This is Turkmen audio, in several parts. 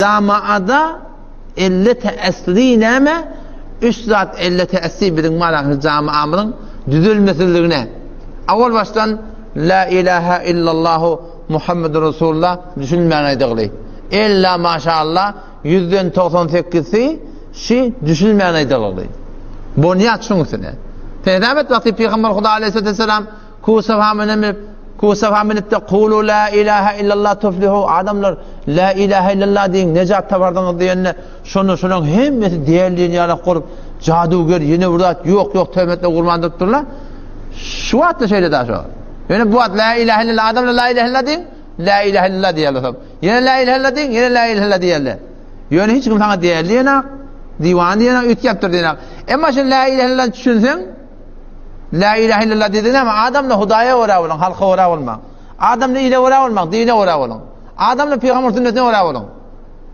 Jamaada ellete esli näme? Üç zat ellete esli biziň malaky jamaamyzyň düzelmesizligine. Awal başdan La ilahe illallahu Muhammedur Resulullah düşünmän aýdygly. Ella maşallah ýüzden 98 sekizsi şi düşünmän aýdygly. Bonýat şuň üstüne. Sen hesap et wagty Pygamber Huda aleyhissalatu vesselam Kusafa münip, Kusafa münip-de Kulu la ilahe illallah tuflihu, adamlar la ilahe illallah diýiň, nejat taparsyňyz diýende, şonda şolaryň hemmesi däli ýalak bolup, jaduger ýene bir zat ýok, ýok töhmetle gurman durupdyrlar. Şu wagtda şeýle da şo. Ýöne bu wagt la ilahe illallah adamlar la ilahe illallah diýiň, la ilahe illallah diýerler. Ýene la ilahe illallah diýiň, ýene la ilahe illallah diýerler. Ýöne hiç kim saňa däli diýenak, diwana diýenak, üýtgäpdir diýenak. Emma şu la ilahe illallah düşünseň, La ilahe illallah diýdi näme? Adamda Hudaýa görä boluň, halka görä bolmaň. Adamda ile görä bolmaň, dine görä boluň. Adamda pygamber sünnetine görä boluň.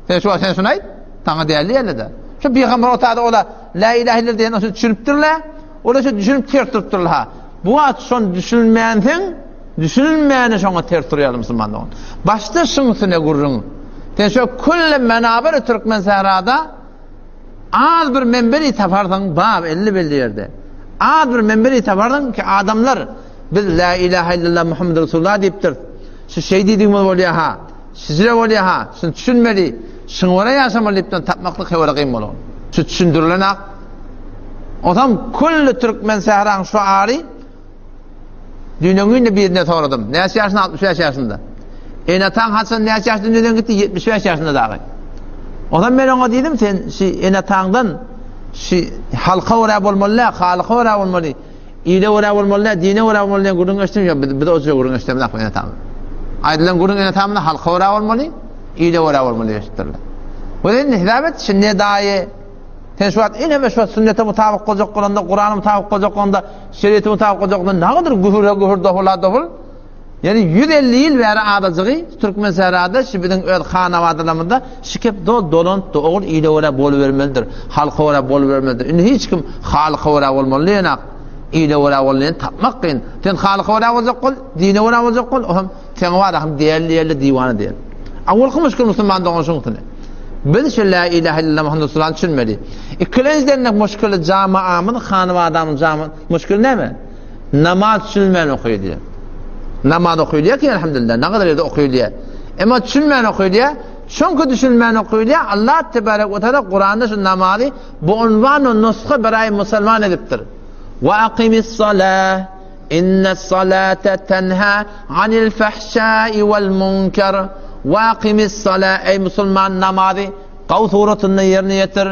Sen şu sen şunu aýt, saňa däli ýerlede. Şu pygamber otada ola la ilahe illallah diýen şunu düşünipdirler. Ola şu düşünip ters durupdyrlar ha. Bu wagt şonu düşünmänseň, düşünilmäni şoňa ters durýar musulman dogan. Başda şuň üstüne gürrüň. Sen şu külle menaber türkmen sährada Az bir menberi taparsyň, bab elli-belli ýerde. Az bir menberi taparsyň ki, adamlar biz la ilaha illallah Muhammed Resulullah diýipdiris. Şu şeý diýdigimiz bolýar ha, şijre bolýar ha, şuny düşünmeli, şuňa görä ýaşamaly diýip tapmaklyk hewara kyn bolar. Şu düşündirilen ak. Onsoň külli türkmen sähraň şu ary Düýn-öňňin-de birine soradym. Näçe ýaşynda? 65 ýaşynda. Ene-ataň haçan näçe ýaşda dünýeden gitdi? 75 ýaşynda dagy. Ondan men oňa diýdim, sen şi ene-ataňdan şi halka görä bolmaly däl, halyka görä bolmaly, ile görä bolmaly däl, dine görä bolmaly diýen gürrüň eşitdim. Ýok, biz, biz o jüre gürrüň eşidemizok ene-atamyz. Aýdylan gürrüň ene-atamyzdan halka görä bolmaly, ile görä bolmaly eşitdirler. Bu indi hesap et, şi ne daýy Sen şu wagt ineme şu wagt sünnete mutabyk boljak bolanda, Kurana mutabyk boljak bolanda, şeriýete mutabyk boljak bolanda nagadyr gühüre gühür dohula dohul. Ýani 150 ýyl bäri adajygy Türkmen sährada şu biziň öz hanabadalarymyzda şikep do dolanypdy. Ogul ile görä bolubermelidir. Halka görä bolubermelidir. Indi hiç kim halka görä bolmaly diýenak. Ile görä bolmaly diýen tapmak kyn. Sen halka görä boljak bol, dine görä boljak bol, o hem seňe bar hem däl diýerler, diwana diýer. Awalky muşkil musulman dogan şuňsuny. Biz şu la ilahe illallah Muhammed Resulullah düşünmeli. Ikilenjiden de muşkili jamaamyz, hanabadamyz jama muşkil näme? Namaz düşünmän okaýdy. Namaz okaýdy ki elhamdülillah, ne kadar ýerde okaýdy. Emma düşünmän okaýdy. Çünki düşünmän okaýdy. Allah tebarek we taala Kuranda şu namazy bu unwan we nusga biraý musulman edipdir. Wa aqimis salah Inne salate tenha anil fahşai vel munkar we akimis sala eý musulman namazy gaw suratynda ýerine ýetir.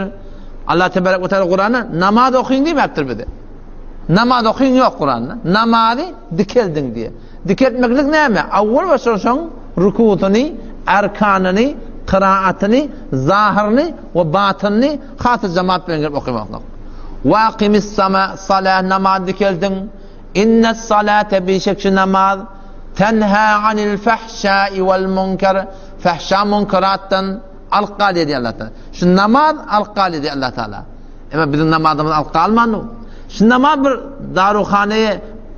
Allah tebarek we teala Kuranda namaz okyň diýmäpdir bize. Namaz okyň ýok Kuranda. Namazy dikeldiň diýe. Dikeltmeklik näme? Awwal başdan soň rukusyny, arkanyny, kyraatyny, zahyryny we batynyny has jemaat bilen gelip okamaklyk. Wakimis sama salah namaz dikeldiň. Inne salate bişek şu namaz tenha anil fahşai vel munkar fahşa munkaratdan alyp galýar diýýär Allah Taala. Şu namaz alyp galýar diýýär Allah Taala. Emma biziň namazymyz alyp galmandy. Şu namaz bir daruhanaýa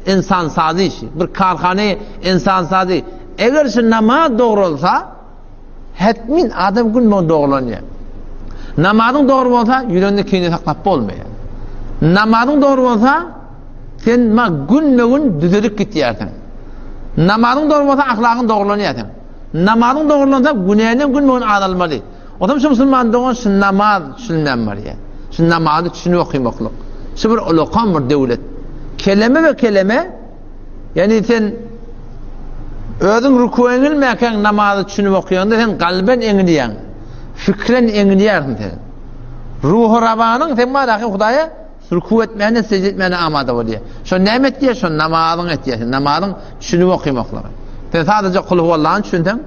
insan sazy işi, bir karhanaýa insan sazy. Eger şu namaz dogrulsa, Hetmin adam gün boýy dogrulanýar. Namazyň dogry bolsa, ýüreginde kine saklap bolmaýar. Namazyň dogry bolsa, sen ma günbe-gün düzelip gitýärsiň. Namazyň dogry bolsa, ahlagyň dogrulanýar sen. Namazyň dogrulansa, günänden günbe-gün azalmaly. Onsoň şu musulman dogan şu namaz düşünmän barýar. Şu namazy düşünip okamaklyk. Şu bir ulakan bir döwlet. Keleme we keleme Ýagny sen özüň ruku eňilmäkäň namazy düşünip okaýaňda sen kalben eňilýäň. Fikren eňilýärsiň sen. Ruhy rabanyň sen baraki Hudaýa ruku etmäne, secde etmäne amada bolýar. Şo näme etýär? Şo namazyň etýär. Sen namazyň düşünip okamaklygy. Sen sadece kul huwallany düşünseň,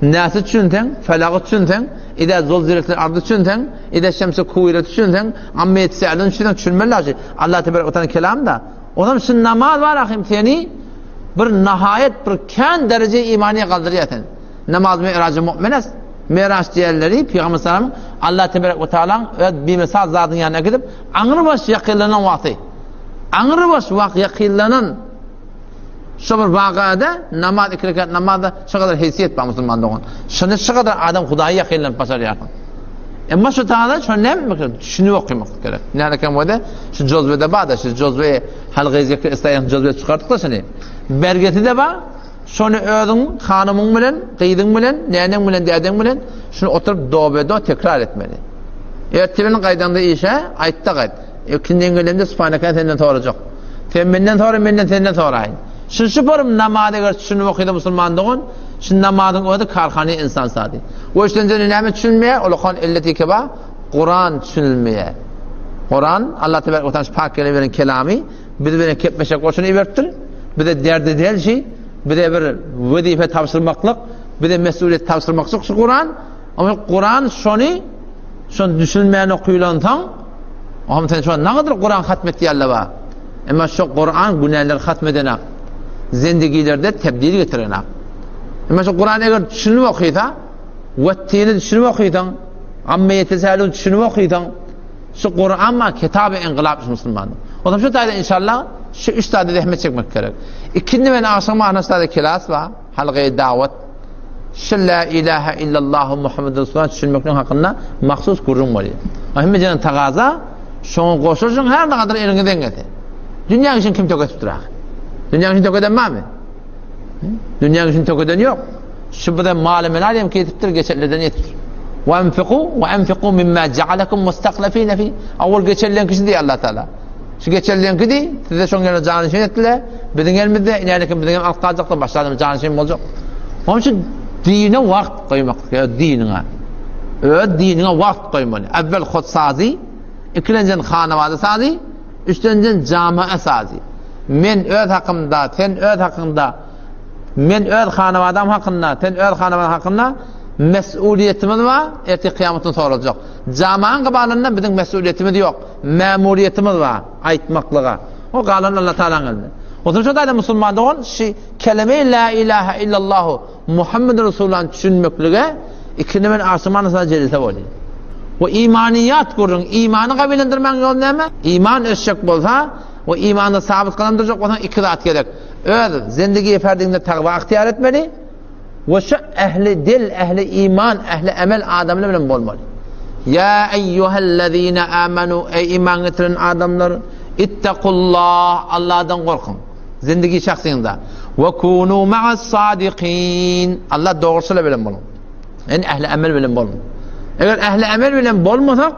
Näsi düşünseň, Felagy düşünseň, Izä zulziletil ardy düşünseň, Izä şemsi kuwiret düşünseň, Amme yetse'lun düşünseň, düşünmeli daşy. Allah tebarek we taala kelamda. Onam şu namaz bar ahim seni bir nahaýat bir kän dereje imanyýa galdyrýar sen. Namaz mi'rajy mu'mines. Mi'raj diýenleri Pygamber sallam Allah tebarek we taalaň öz bimesal zadyň ýanyna gidip aňrybaş ýakynlanan wagty. Aňrybaş wagt ýakynlanan. Şu bir wakada namaz iki rekat namazda şu kadar heysiyet bar musulman dogan. Şunu şu kadar adam Hudaýa ýakynlanyp başarýarsyň. Emma şu taýda şo näme düşünip okamak gerek. Näme eken bolsa şu jozwede bar da şu jozwe halgy zikr istaýan jozwe çykardyk da şuny. Bergesi de bar. Şony özüň hanymyň bilen, gyzyň bilen, näneň bilen, dädeň bilen şuny oturyp dobe-do tekrar etmeli. Ertir gaýdaňda işe aýtda gaýt. Ikinden gelende Subhaneke senden sorajak. Sen menden sora, menden senden soraýyn. Şu şu forum namaz eger düşünip okyda musulman dogan, şu namazyň özi karhany insan sady. O üçünjini näme düşünmeýär? Ol okan illeti keba Kuran düşünilmeýär. Kuran Allah tebarek we taala pak gelen beren kelamy biz bilen kepmeşek goşuny iberipdir. Bize derdi del şey, bize bir wezife tabşyrmaklyk, bize mesuliyet tabşyrmaklyk şu Kuran. Ama Kuran şony şony düşünmän okuýlansaň, Oňam sen şo nagadyr Kuran hatm etýärler bar. Emma şo Kuran günäleri hatm edenak. Zendigilerde tebdil getirenak. Emma şo Kuran eger düşünip okysa, wettini düşünip okysaň, amme ýetesälun düşünip okysaň, şu Kuran ma kitaby inqilap şu musulman. O zaman şu taýda inşallah şu üç taýda zähmet çekmek gerek. Ikindi men agşam ahna kelas bar. Halky dawat Şu la ilahe illallahu Muhammed Resulullah düşünmekliň hakynda mahsus gürrüň bolýar. Hemme jana tagaza şoňa goşulşyň her ne kadar eliňizden gelse. Dünýä üçin kim töketip durar? Dünýä üçin tökeden barmy? Dünýä üçin tökeden ýok. Şu bize maly melal hem kesipdir, geçenlerden ýetipdir. Wa anfiqu wa anfiqu mimma ja'alakum mustahlifina fi. Awal geçenleň kişi diýär Allah Taala. Şu geçenleňki diý, size şoň ýerine janyşin etdiler. Biziň elimizde, inänikim biziň hem alyp galjaklar, başga adam janyşin boljak. Onuň üçin dine wagt goýmak, öz diniňe. Öz diniňe wagt goýmaly. Äwwel hut sazy, ikilenjen hanawada sazy, üçlenjen jamaa sazy. Men öz hakymda, sen öz hakyňda, men öz hanawadam hakynda, sen öz hanawadan hakynda mesuliýetimiz bar, ertir kyýamatda soraljak. Jamaň gybalynda biziň mesuliýetimiz ýok. Mämuriýetimiz bar aýtmaklyga. O galan Allah Taalaň elinde. Otuň şo taýda musulman dogan şi keleme la ilaha illallahu Muhammed Resulullah düşünmeklige ikindi men agşam arasynda jelse bolýar. We imaniýat gürrüň, imany gabylendirmäň ýoly näme? Iman ösjek bolsa we imanda sabyt gadam durjak bolsaň iki zat gerek. Öz zindigi ferdiňde tagwa ygtyýar etmeli. We şu ähli dil, ähli iman, ähli emel adamlar bilen bolmaly. Ýa eýýuhellezine amanu, eý iman getiren adamlar, ittakullah, Allahdan gorkuň. Zindigi şahsyňda. We kunu ma'as sadikin. Allah dogruçylar bilen boluň. Yani ähli emel bilen boluň. Eger ähli emel bilen bolmasak,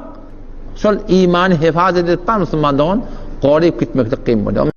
şol imany hefaz edip bar musulman dogan, goryp gitmeklik kyn bolýar.